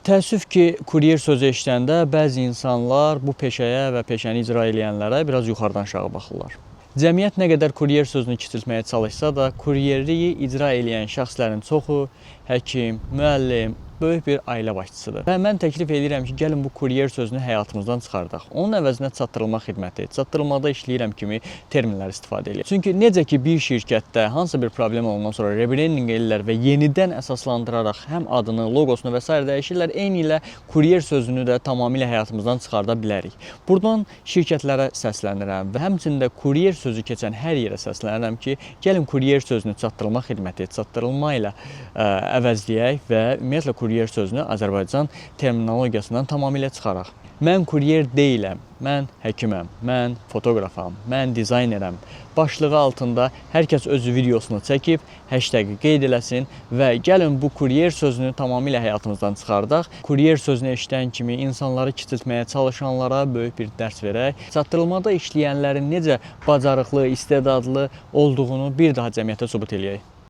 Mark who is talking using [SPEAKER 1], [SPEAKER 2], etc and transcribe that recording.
[SPEAKER 1] Təəssüf ki, kuryer sözü eşidəndə bəzi insanlar bu peşəyə və peşəni icra eləyənlərə biraz yuxarıdan aşağı baxırlar. Cəmiyyət nə qədər kuryer sözünü kiçiltməyə çalışsa da, kuryerliyi icra eləyən şəxslərin çoxu həkim, müəllim, böyük bir ailə başçısıdır. Və mən təklif edirəm ki, gəlin bu kuryer sözünü həyatımızdan çıxardaq. Onun əvəzinə çatdırılma xidməti, çatdırılmada işləyirəm kimi terminlər istifadə eləyək. Çünki necə ki bir şirkətdə hansısa bir problem olandan sonra rebrandinq eləyirlər və yenidən əsaslandıraraq həm adını, loqosunu və sair dəyişirlər, eyni ilə kuryer sözünü də tamamilə həyatımızdan çıxarda bilərik. Buradan şirkətlərə səslənirəm və həmçinin də kuryer sözü keçən hər yerə səslənirəm ki, gəlin kuryer sözünü çatdırılma xidməti, çatdırılma ilə əvəzləyək və ümumiyyətlə kuryer sözünü Azərbaycan terminologiyasından tamamilə çıxaraq. Mən kuryer deyiləm, mən həkiməm, mən fotoqrafam, mən dizaynerəm. Başlığı altında hər kəs öz videosunu çəkib, hashtag-i qeyd eləsin və gəlin bu kuryer sözünü tamamilə həyatımızdan çıxardaq. Kuryer sözünü eşidən kimi insanları kiçiltməyə çalışanlara böyük bir dərs verək. Çatdırılmada işləyənlərin necə bacarıqlı, istedadlı olduğunu bir daha cəmiyyətə sübut eləyək.